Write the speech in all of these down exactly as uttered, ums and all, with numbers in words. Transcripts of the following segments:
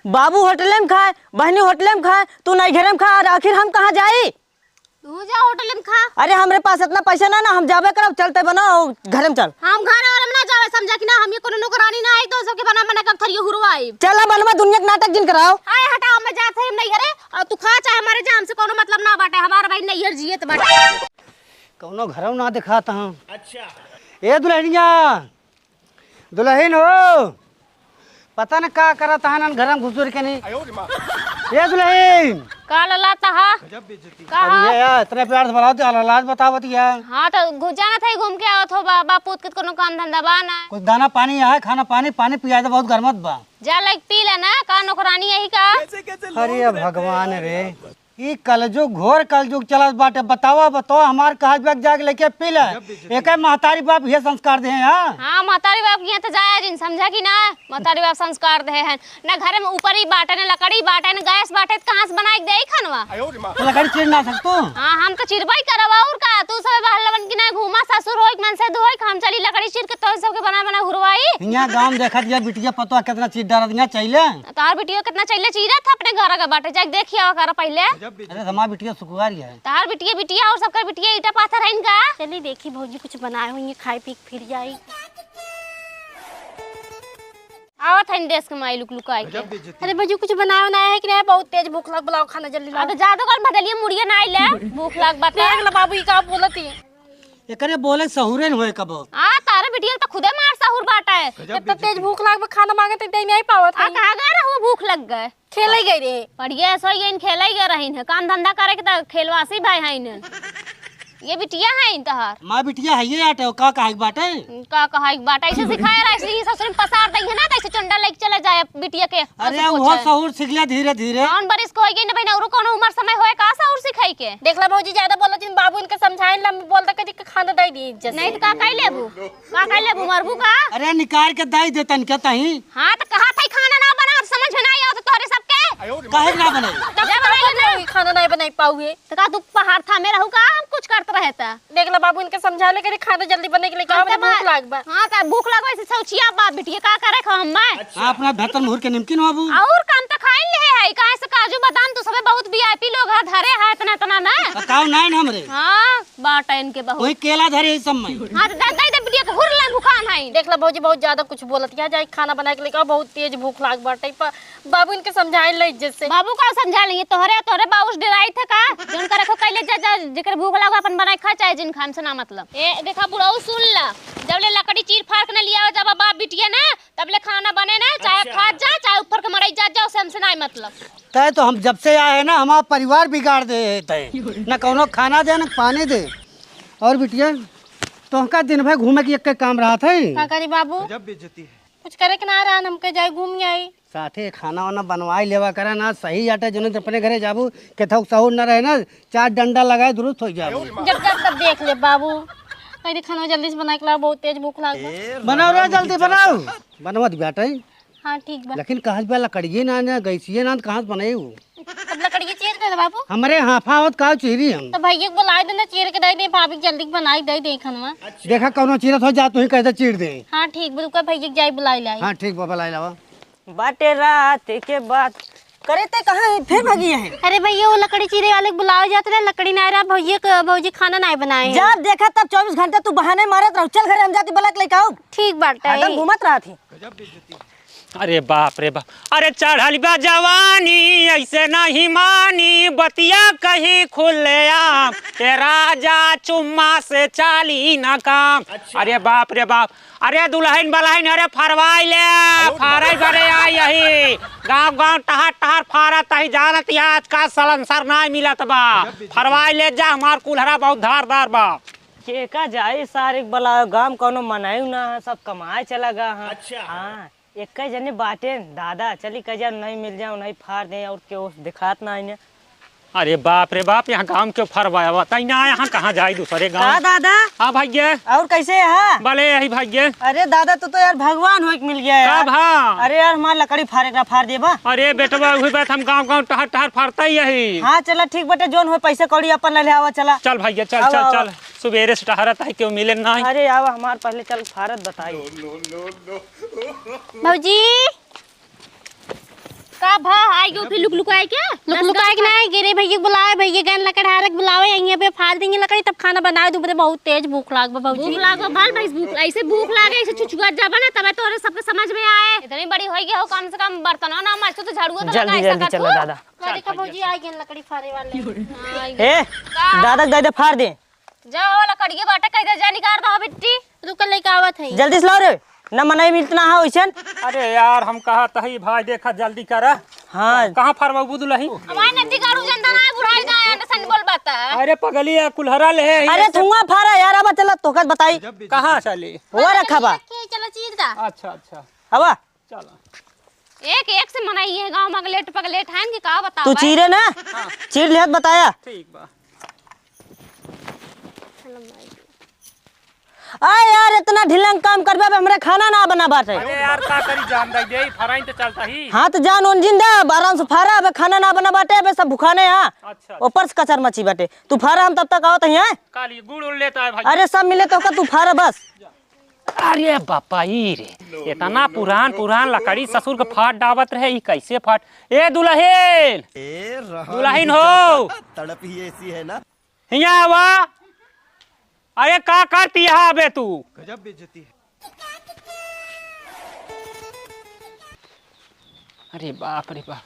बाबू होटले में खाए, बहनी होटले में खाए, तू नैहरे में खा, और आखिर हम कहाँ जाई? तू जा होटले में खा। अरे, हमरे पास इतना पैसा ना, ना हम जाबे करब, चलते बनो घरे में चल। हम घर और हम ना जावे, समझा कि ना, हम ये कोनो नौकरानी ना आई तो सबके बना बना के थरियो हुरवाई। चल अब बनवा दुनिया के नाटक जिन कराओ। आए हटाओ, मैं जात है नैहरे, और तू खा चाहे मरे जा, हमसे कोनो मतलब ना बाटे, हमार भाई नैहर जियत बाटे। कौनो घरौ ना दिखात हम। अच्छा। ए दुल्हनिया, दुल्हन हो, पता न का करत हन घर में घुसुर के नहीं। ए दुल्हन। का ललात हा? का अब हा? ये यार, इतने प्यार से बुलावत है, लाज बतावत है। हाँ, तो घु-, जानत है, घूम के आवत हो, बा-, बाप पूत के कोनो काम धंधा बा ना। कुछ दाना पानी है, खाना पानी, पानी पिया दे, बहुत गरमत बा। जा लाइक पी ले ना, का नौकरानी यही का? अरे भगवान रे, ई कलजुग, घोर कलजुग चलत बाटे। बतावा, बतावा, हमार कहा बैग जाके लेके पी ले। एके महतारी बाप ये संस्कार दे हैं, हाँ? हाँ, महतारी बाप के यहाँ तो जाया जिन, समझा कि ना? महतारी बाप संस्कार दे हैं। ना घरे में ऊपरी बाटे, ना लकड़ी बाटे, ना गैस बाटे, तो कहाँ से बनाए के देई खानवा? तो लकड़ी चीर ना सकतो? हाँ, हम तो चिरबई करब, और का? तू सब बहलवन की ना घूमा, ससुर होई, मन से धोई, हम चली लकड़ी चीर के तोहन सबके बना बना हुरवाई। यहाँ गाँव में देखत या बिटिया पतवा कितना चीर डालत, यहाँ चैले। तोहार बिटिया कितना चैले चीरत है अपने घर के बाटे, जाके देखिया कर पहले। अरे हमार बिटिया सुकुवारी है। तोहार बिटिया, बिटिया और सबकर बिटिया ईटा पाथर है इनका। चली देखी भौजी कुछ बनाए होइए, खाए पी के फिर जाई। आवत है देश के माई लुक लुकाई के। अरे भौजी कुछ बनाए बनाए है कि नहीं? बहुत तेज भूख लग, बुलाओ खाना जल्दी लाओ। अबे जादू कर बदलिए मुड़िया ना आइले, भूख लग बता। देख ला बाबू ई का बोलत है। एकरे बोले सहूरे न होए कबो। आ तारे बिटिया तो खुदे मार सहूर बाटा है। इतना तेज भूख लाग बा, खाना मांगे तो दे नहीं पावत आ है। कहाँ गए रहो भूख लग गए? खेले गए रे। बढ़िया सो ये खेले गए रहीन है, काम धंधा करे के तो खेलवासी भाई है इन्हें। ये बिटिया है इन तहार। माँ बिटिया है ये आटे, का कहा एक बाटे? का कहा एक बाटे, ऐसे सिखाए रहा, ऐसे ही ससुर में पसार देंगे ना, तो ऐसे चंडा लेके चले जाए बिटिया के। अरे वो सहूर सीख ले धीरे धीरे। कौन बरिस को होई गई ना बहन, और कौन उम्र समय होए का सहूर सिखाई के? देख ला भौजी ज्यादा बोलत जिन, बाबू इनके समझाइन ला, बोल दे कदी के खाना दे दी इज्जत से। नहीं तो का कह लेबू? का कह लेबू, मरबू का? अरे निकाल के दे दे तन के तही। हाँ तो कहा था खाना ना बना, समझ में ना आया तो तोहरे सबके। काहे ना बनाई? जब बनाई ना। खाना नहीं बनाई पाऊ है। तो का तू पहाड़ था में रहू का, हम कुछ करत रहे था। देख ला बाबू, इनके समझा ले, करे खाना जल्दी बने के लिए, हम का तो भूख बा-, लाग बा। हाँ, तो भूख लाग बा, ऐसे सोचिया बाप बिटिया का करे खाम मैं? हाँ, अपना भीतर मुहर के निमकिन बाबू। और काम तो खाइन ले है, काहे से काजू बादाम तू सबे बहुत वीआईपी लोग है, धरे है इतना इतना ना। बताओ ना इन हमरे। हाँ, बाटा इनके बहुत। वही केला धरे है सब में। हाँ, तो दे, दे, दे बिटिया के हुर ले भुखान है। देख ला भौजी, बहुत ज्यादा कुछ बोलत है, जाए खाना बना के लेके आओ, बहुत तेज भूख लाग बाटे। प-, बाबू इनके समझाए ले इज्जत से। बाबू का समझा लेंगे? तोहरे, तोहरे बाबू से डराई थे का? जोन करे खो कैले जा, जा, जेकर भूख लागो अपन बनाए खा, चाहे जिन खा, हमसे ना मतलब। ए, देखा बुढ़ऊ सुन ला, जब ले लकड़ी चीर फाड़ के ना लिया जाबा बाप बिटिया ना, तब ले खाना बने ना, चाहे अच्छा। खा जा, चाहे ऊपर के मड़ई जा, जाओ, से हमसे ना मतलब। तय तो हम जब से आए हैं ना, हमारा परिवार बिगाड़ दे तय। ना कौनो खाना दे, ना पानी दे। और बिटिया, तोहका दिन भर घूमे की एक काम रहा था। का करी बाबू? गजब बेइज्जती है। कुछ करे के ना रहन, हमके जाए घूम आई। साथे खाना वाना बनवाई लेवा करा ना, सही आटे जने अपने घरे जाबू, केथौ सहूर न रहे ना, चार डंडा लगाए दुरुस्त हो जाबू। जब जब तब देख ले बाबू, कहीं खाना जल्दी से बना के लाओ, बहुत तेज भूख लाग बा। बनाओ रे, जल्दी बनाओ। बनवा दिया बाटे। हाँ ठीक बा। लेकिन कहा बा लकड़िए ना, ना गैसिए ना, कहाँ से बनाई वो? अब लकड़िए चीर दे बाबू। हमरे हाफा होत का चीरी हम। तो भैया को बुलाए देना, चीर के दे दे, भाभी जल्दी बनाई दे दे खाना। देखा कौनो चीरत हो जा, तू ही कैसे चीर दे। हाँ ठीक बा, रुका भैया के जाई बुलाई लाई। हाँ ठीक बा, बुलाई लावा। बाटे रात के बात। करे ते कहाँ है? फिर भगी है। अरे भैया, वो लकड़ी चीरे वाले के बुलावे जात रहे, लकड़ी ना रहा, भौजी के, भौजी खाना ना बनाए हैं। जब देखा तब चौबीस घंटे तू बहाने मारत रहो। चल घरे, हम जाती बलक लेके आओ। ठीक बाटे। हरदम घूमत रहत ही। अरे बाप रे बाप, अरे चढ़ल बा जवानी, ऐसे नहीं मानी, बतिया कही खुलेआम, ए राजा चुम्मा से चाली ना काम। अच्छा। अरे बाप रे बाप, अरे दुल्हन बलहन, अरे फरवाई ले, फारई बरे आई यही। गाँव गाँव टहर टहर फारत ही, जानत ही आज का सलंसर नाई मिलत बा। फरवाई ले जा, हमार कुल्हरा बहुत धारदार बा। के का जाई सारे बला, गाँव कौनो मनाई ना है, सब कमाए चला गा है। अच्छा। हाँ, एक जने बाटे दादा, चली कह जा नहीं मिल जाओ, नहीं फार दे और के ओस दिखात ना आईने। अरे बाप रे बाप, यहाँ गाँव के फरवाया बताई ना, यहाँ कहाँ जाई दूसरे गाँव? का दादा? हाँ भैया। और कैसे है? भले यही भैया। अरे दादा, तू तो यार भगवान होइक मिल गया का यार। भा? अरे यार, हमार लकड़ी फारे का फार देबा। अरे बेटवा, वही बात हम गाँव गाँव टहर टहर फारता ही यही। हाँ चला ठीक बटे, जोन हो पैसा कौड़ी अपन ले ले आवा चला। चल भैया, चल, आवा, चल, आवा। चल। सुबेरे से टहरत है, केहू मिले नाही। अरे आवा, हमार पहले चल फारत बताई। भौजी, का भा, आई गयो फिर लुक लुकाए के? लुक लुकाए के नहीं, गिरे भैया के बुलावे, भैया गए लकड़हारे के बुलावे, यहीं पे फाड़ देंगे लकड़ी, तब खाना बनाए। तू बदे बहुत तेज भूख लाग बा भौजी। भूख लाग बा, भल भैंस भूख, ऐसे भूख लागे, ऐसे छुछुआ जाबा ना, तबे तोरे सबके समझ में आए। इतनी बड़ी होई गई हो, कम से कम बर्तनों ना मांजतू तो झाड़ुओ तो जल्दी, लगा जल्दी सकत चलो हो। दादा। का देखा भौजी, आई गए लकड़ी फाड़े वाले। हाँ, आई गए। ए, का? दादा के दे दे, फाड़ दे। जा, वो लकड़िए बाटे, कह दे, जा निकाल दो बिट्टी। रुक, लेके आवत है। जल्दी से लाओ रे, न मनई मिलत ना हो वैसन। अरे यार, हम कहत हई भाई, देखा जल्दी करा। हाँ। कहाँ फरवाबू दुलही? हमारे नजदीक आड़ू जनता ना है, बुढ़ाई ना है, न सन बोल बता। अरे पगली, या कुल्हरा ले है, अरे ये सब धुआं फारा यार, अब चला तोहका बताई। कहाँ चली? वो रखा बा। चला चीर दा। अच्छा, अच्छा। अब चला। एक, एक से मनई है गाँव में, अगलेट पगलेट हैं कि का बतावा? तू चीरे ना, हाँ। चीर लिहत बताया। ठीक बा। आ यार, इतना ढिलंग काम करबे, अब हमरे खाना ना बना बाटे। अरे यार, का करी, जान दे दे, फराइन तो चलता ही। हाँ, तो जान उन जिंदा, अब आराम से फारा, अब खाना ना बना बाटे, अब सब भुखाने हैं। अच्छा। ऊपर से कचर मची बाटे। तू फारा, हम तब तक आवत ही हैं। काली गुड़ उड़ लेता है भाई। अरे, सब मिले तो का, तू फारा बस। अरे बापा ई रे, इतना पुरान पुरान लकड़ी ससुर के फाट डावत रहे, ई कैसे फाट? ए दुलहिन, ए रहा दुलहिन नहीं हो। जाता, तड़प ही ऐसी है ना। हियाँ आवा। अरे का करती है अबे तू? गजब बेइज्जती है। अरे बाप रे बाप।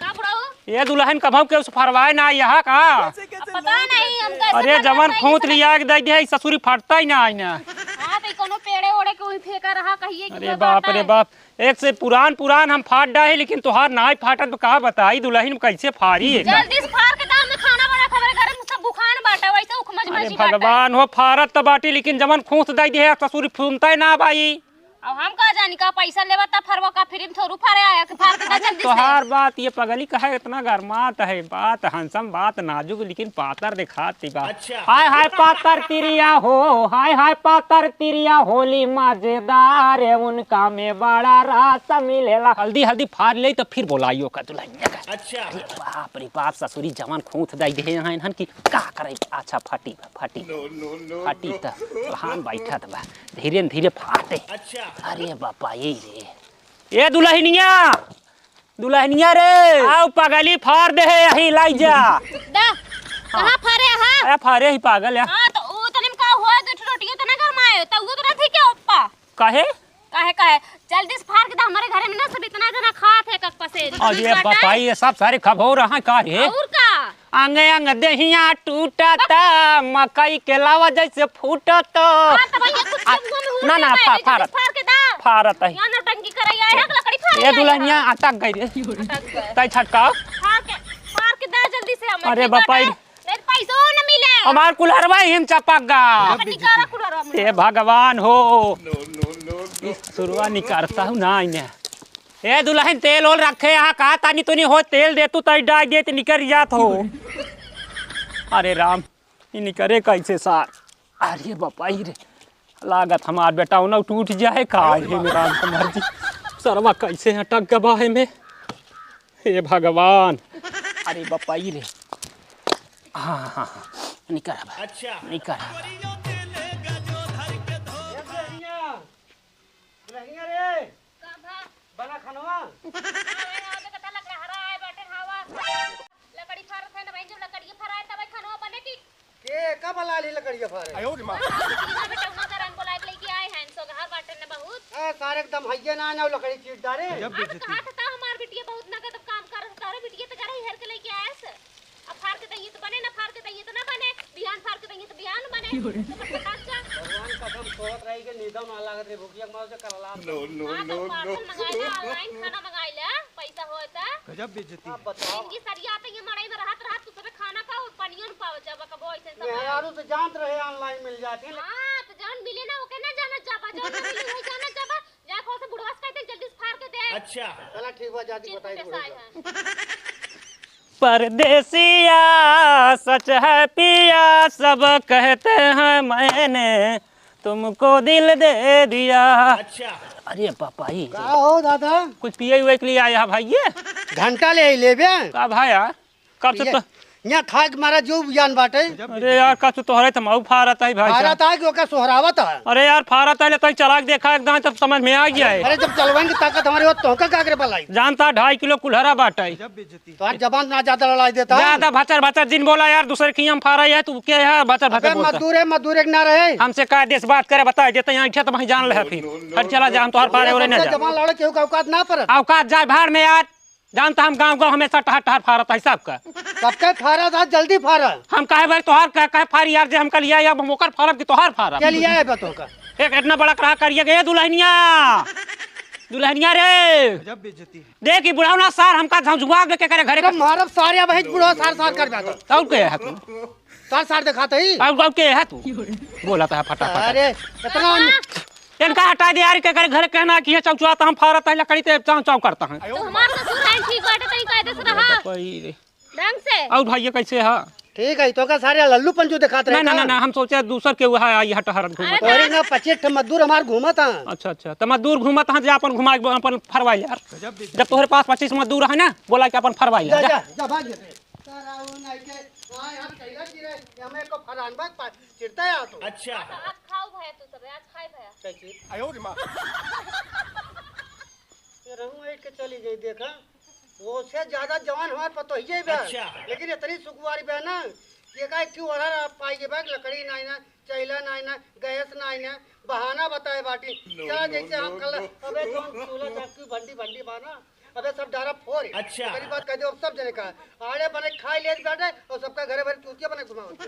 का बुढ़ऊ? ये दुलहिन कभौ के उस फरवाए ना यहाँ का? अब पता नहीं, हम कैसे अरे पता जवन नहीं, खूंत ये लिया के दे दे, ससुरी फटता ही ना आई ना। हाँ, तो कोनो पेड़े ओड़े के वही फेंका रहा, कहिए कि अरे बाप रे बाप, एक से पुरान पुरान हम फाट डाहे, लेकिन तोहार नाई फाटत, का बताई दुलहिन कैसे फारी है। जल्दी से फार के दाम में खाना बना, हमारे घर में सब भुखान बाटा, वैसे उखमज अरे मजी बाटा। भगवान हो, फारत त बाटी, लेकिन जवन खूंत दे दे, ससुरी फूमता ही ना बाई। अब हम का जानी का पैसा लेवा त फरवा का फ्री में थोड़ू फरे आया कि फार के दा जल्दी से। तोहार बात ये पगली कहे इतना गरमात है, बात हंसम बात नाजुक लेकिन पातर दिखात बा। अच्छा। हाय हाय पातर तिरिया हो, हाय हाय पातर तिरिया होली मजेदार है, उनका में बड़ा रस मिलेला। हल्दी हल्दी फार ले तो फिर बोलाइयो का दुल्हनिया का। अच्छा। अरे बाप रे बाप, ससुरी जवान खूंत दाई दे हैं इन्हन की का करे। अच्छा फटी बा, फटी। No, no, no, फटी no। त तोहान बैठत बा। धीरे न धीरे फाटे। अच्छा। अरे बापा, ये रे। ए दुलहिनिया, दुलहिनिया रे, आओ पगली फार दे है यही लाई जा। दा, कहाँ फारे हा? अरे फारे ही पागल है। हाँ, तो वो तनिम का हुआ, दो ठो रोटियां तो ना गरमाए, तो वो तो ना थी क्या ओप्पा? काहे? काहे, काहे? जल्दी से फार के दा, हमारे घरे में ना सब इतना जना खात है कक पसेरी। अरे बापा, ये सब सारे खबो रहा का रे? और का? अंग अंग देहिया टूटता, मकई के लावा जैसे फूटता। हाँ, तो भैया, कुछ आ, मुंह में ना, ना, नहीं फा-, आए, फारत। फार के दा। फारत है। यहाँ नौटंकी करे आए हैं, लकड़ी फारे ये आए दुल्हनिया हैं। अटक गई रे। अटक गए। तै छटकाओ। फार के, फार के दा जल्दी से हमें। अरे ठीक बापा, बाटे? नहीं तो पैसो न मिले। हमार कुल्हरवा ही में चपक गा। अब निकाला कुल्हरवा में। हे भगवान हो। इस सुरवा निकारता हूँ ना इन्हें। ए दुलहिन, तेल ओल रखे यहाँ का? तानी तुनी हो, तेल दे तू, तई डाल दे, ते निकर जात हो। अरे राम, ई निकरे कैसे सार? अरे बापा रे, लागत हमार बेटा उन्हें टूट जाए का? हे मेरा राम कुमार जी, सरवा कैसे अटक गवा है में? हे भगवान, अरे बापा रे, हाँ, हाँ, हाँ, निकर अब, अच्छा। निकर अब। दुल्हनिया रे। का भा? बना खनवा। अरे, आवे कथा लकड़हरा आए बाटे हवा। लकड़ी फरत है ना भाई, जब लकड़ी फराए तब खनवा बने की। के का बला ली लकड़ी फराए? आयो रे माँ। बिटिया बेटा उना करन बोला के लेके आए हैं, सो घर बाटे न बहुत। ए, सारे एकदम हइये ना, ना लकड़ी चीर डारे। गजब हाँ, तो बेइज्जती। कहा था, था हमार बिटिया बहुत नगद काम कर, तारे बिटिया तो घर ही हेर के लेके आए से। अब फार के दइए तो बने, ना फार के दइए तो ना बने, बिहान फार के दइए तो बिहान बने। क्यों रे? तो फटाक जा। भगवान कसम सोवत रही के नींदो ना लागत रे, भुखिया के मारे से करला। No, no, हाँ, तो no, no। Parcel मंगाई ला, online खाना मंगाई ला, पैसा होए त। गजब बेइज्जती। अब बताओ। इनकी सरिया तो ये मड़ई में रहत रहत तू सबे खाना का पानियो न पावत जाबा, कबो ऐसे सब। मेहरारू तो जानत रहे online मिल जाती है। हाँ, तो जौन मिले ना ओके ना जानत जाबा, जौन ना मिले वही जानत जाबा। जा, कौन से बुढ़वा से कहते, जल्दी से फार के दे। अच्छा। चला ठीक बा, जाती चिंटू बताई के गुरु साय जी। है। परदेसिया सच है पिया, सब कहते हैं मैंने तुमको दिल दे दिया। अच्छा। अरे पापा, ई का हो दादा? कुछ पिए हुए के लिए आया है भाई ये? घंटा ले ही लेबे। का भाया? कब से ये तो, यहाँ खाए के मारा जो जान बाटे। अरे यार, का तू तोहरे त मऊ फारत है भाई साहब। फारत है कि ओका सोहरावत है? अरे यार, फारत है, ले तई चला के देखा एकदम, तब समझ में आ गया है। अरे, जब चलवाएंगे ताकत हमारे हो, तोहका का करे बलाई? जानता, ढाई किलो कुल्हरा बाटे। तोहार जबान ना ज्यादा लड़ाई देता है। ज्यादा भचर भचर जिन बोला यार, दूसरे की हम फारा है, तू क्या है भचर भचर अबे बोलता? मजदूर है, मजदूर एक ना रहे। हमसे का देश बात करे, बताए देते हैं, ऐठे तो वहीं जान ले फिर। हट चला जा, हम तोहार फारे ओरे ना जा। जबान लड़े केहू का औकात ना पर। औकात जाए भाड़ में यार। जानता हम गाँव गाँव हमेशा टहर टहर फारत है सबका। सबके फारत है, जल्दी फारा। हम काहे भाई तोहार का, काहे फारी यार, जे हमका लिया या हम ओकर फारब कि तोहार फारब? के लिया है बा तोहका? एक इतना बड़ा करा करिए गए दुल्हनिया। दुल्हनिया रे। गजब बेइज्जती है। देख, ई बुढ़ौना सार हमका झंझुआ के करे घरे अरे का मारब सारे, अब है बुढ़वा सार सार कर जाता। और के है तू? सार सार दिखाते ही। और, और के है तू? बोला था फटाफट। अरे, इतना इनका हटा दे यार, के करे घरे कहना कि ये चौचुआ तो हम फारत है, लकड़ी ते चाव चाव करता है। तो हमार ससुर है, ठीक बाटे, तनी कायदे से रहा। कोई रे। ढंग से। और भाई, ये कैसे है? ठीक है, तो का सारे लल्लू पंचू दिखात रहे ना, ना, का? ना, ना, हम सोचे दूसर के वहाँ आई हट हरन घूमत। अरे तोरी ना पच्चीस ठे मजदूर हमार घूमत हैं। अच्छा, अच्छा, तो मजदूर घूमत हैं, जे अपन घुमा, अपन फरवाई यार। जब तोहरे पास पच्चीस मजदूर है ना, बोला कि अपन फरवाई जा, यार। जा, जा, भाग जा। तारा वो नहीं के, वहाँ यहाँ कैला की रे, हमें को फरान बात पा, चिढ़ता है आप। अच्छा। आज खाओ भैया तू सब, आज खाए भैया। कैसे? आयो रे माँ। ये रहूँ एक के चली गई, देखा। वो से ज्यादा जवान हमार पतोहिए बा। अच्छा। लेकिन इतनी सुकुवारी बा ना, कि एका एक ठो ओढ़ा रहा पाई के बा, लकड़ी नाई ना, चैला नाई ना, गैस नाई ना, बहाना बताए बाटी। No, क्या no, जैसे हम no, कल, no। अबे जौन चूल्हा चक्की भंडी भंडी बा ना, अबे सब डारा फोर। अच्छा। तेरी बात कह दे, अब सब जने का आड़े बने खाई ले बाटे और सबका घरे भरे चूतिया बने घुमावत है।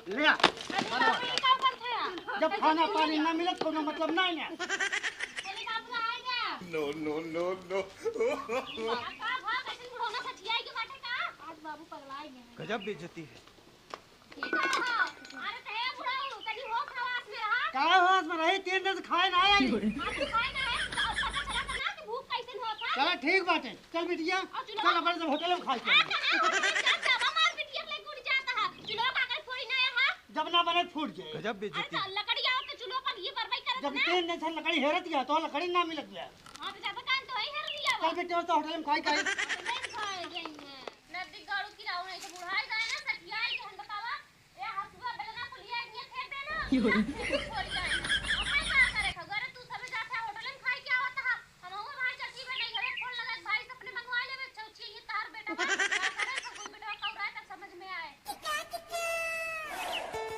ले आ। अरे बाप रे, का करत है? जब खाना पानी ना मिले, कोनो मतलब ना है। चले बाबू, आ गया। No, no, no, no। का भा, कैसे बुढ़ौना सठियाई के बाटे का? आज बाबू पगला गए हैं। गजब बेइज्जती है। ठीक है, हाँ। अरे, तो हे बुढ़ऊ, तनी होश हवास में रहा। का होश में रही? तीन दिन से खाए ना आई। आप तो खाए ना है, तो अब पता चला था ना कि भूख कैसे होता है। चला, ठीक बाटे। चल बिटिया, और चुलवा चल, अपने सब होटल में खाए के। आ, कहाँ होटल में? जब, जब हमार बिटिया के लेके उड़ जाता है, चुलवा का अगर फोड़ी ना है, हाँ? जब ना बने, फूट जाए। गजब बेइज्जती। अरे, तो लकड़ी आओ तो चुलवा पर ये बरबाई करत जब ना। तीन दिन से लकड़ी हेरत गया, तो लकड़ी ना मिलत गया। हाँ, तो ज्यादा काम तो वही हेर लिया चल बा। बिटिया, तो होटल में खाए के आई। नहीं खाए गई है। नदी गाड़ू की राहु नहीं तो बुढ़ाई गए ना, सठियाई के हम बतावा। ए हसुआ बेलना कुलिया इन्हें फेंक देना। की हो? हम फेंक देना, छोड़ जाए। अब मैं का करे खा? अरे तू सब जात है होटल में खाए के आवत है। हम हुआ भाई चाची बने घरे फोन लगा, भाई से अपने मंगवा लेवे, चौची ये तार बेटा का करे, सब कोई बेटा का रहा तब समझ में आए।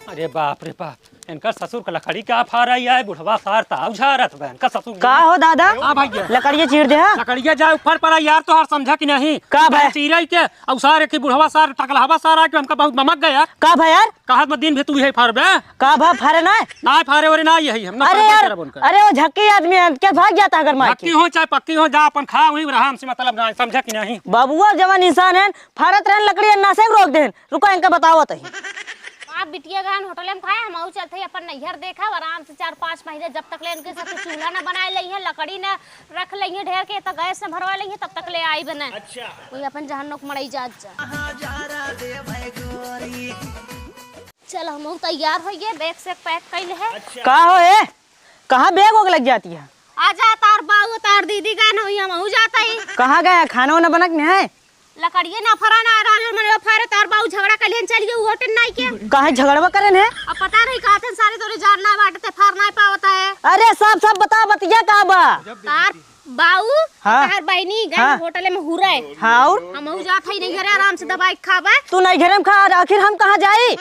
अरे बाप रे बाप, इनका ससुर का लकड़ी का फारा ही आए, बुढ़वा सार ताव झारत बा, इनका ससुर का हो दादा? हाँ भैया। लकड़िया चीर दे, हाँ? लकड़िया जाए ऊपर पड़ा यार, तोहार समझा कि नहीं? का भाई? चीरई के, और सारे की बुढ़वा सार, टकलहवा सार आके हमका बहुत बमक गया। का भाई यार? कहत में दिन भी तू यही फारबे? का भाई फारे ना? ना फारे ओरे ना यही, हम ना अरे फारबे यार, करब उनका। अरे वो झक्की आदमी है, क्या भाग जाता है अगर मार के? झक्की हो चाहे पक्की हो, जा अपन खा वहीं रहा, हमसे मतलब ना है, समझा कि नहीं? बाबुआ जवान इंसान है, फारत रहन लकड़ी अन्ना से रोक देन। रुको, इनका बतावत ही। आप बिटिया गहन होटल में खाए, हम आऊ चलत ही अपन नैहर देखब, आराम से चार पाँच महीने, जब तक ले इनके साथ चूल्हा न बनाए लई है, लकड़ी न रख लई है ढेर के, त गैस न भरवा लई है, तब तक ले आई बने। अच्छा। वही अपन जहन नोक मड़ई जात जा। चल, हम तैयार होइए, बैग से पैक कैले है। अच्छा। का हो ए? कहाँ बैग वैग लग जाती है? आजा, तार बाऊ, तार दीदी गए न होई, हम हूँ जाता ही। कहाँ गए? खाना वाना बना के नहीं है? लकड़िए ना फरा ना रहा, मैंने फारे तार बाऊ झगड़ा कर लेन चलिए उ होटल नाई के। काहे झगड़वा करेन है? अब पता नहीं कहा थे सारे तोरे जान ना बाटे ते फार ना पावत है। अरे सब, सब बता बतिया का बा? तार बाऊ, हाँ। तार बहनी गए हाँ। होटल में हुरे। हाँ और? हम हूँ जात ही नहीं घरे आराम से दबाई के खाबे। तू नहीं घरे में खा, आखिर हम कहाँ जाई?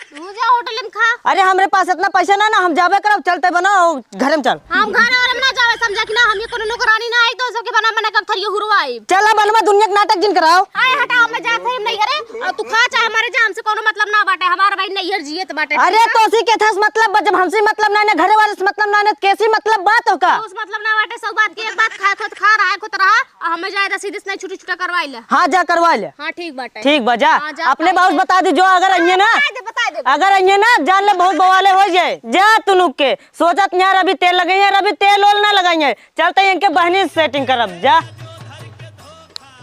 तू जा होटल में खा। अरे हमरे पास इतना पैसा ना, ना हम जाबे करब, चलते बनो घरे में चल। हम घर और में ना जावे, समझा कि ना, हम ये कोनो नौकरानी ना आई तो सबके बना बना के थरिये हुरवाई। चला बनवा दुनिया के नाटक जिन कराओ। आए हटा, हम जात है, हम नहीं घरे। और तू खा चाहे हमारे जा, हमसे कोनो मतलब ना बाटे, हमारा भाई नैहर जियत बाटे। अरे तो उसी के था से मतलब बा, जब हमसे मतलब ना, ना घरे वाले से मतलब ना, ना कैसी मतलब बात हो का? उस मतलब ना बाटे, सब बात की एक बात, खाए खुद खा, रहा खुद रहा, और हमें जाए तो सीधे से नहीं छुट्टी छुट्टा करवाई ले। हाँ जा करवा ले। हाँ ठीक बाटे। ठीक बा जा। हाँ, जा, अपने खाई बाबू से ले। बता दी जो अगर अइये ना, बता दे, बता दे। अगर अइये ना जान ले बहुत बवाले हो जाए। जा तुनुक के सोचत यार अभी तेल लगाई है, अभी तेल ओल ना लगाई है। चलते ही इनके बहनी से सेटिंग करब जा।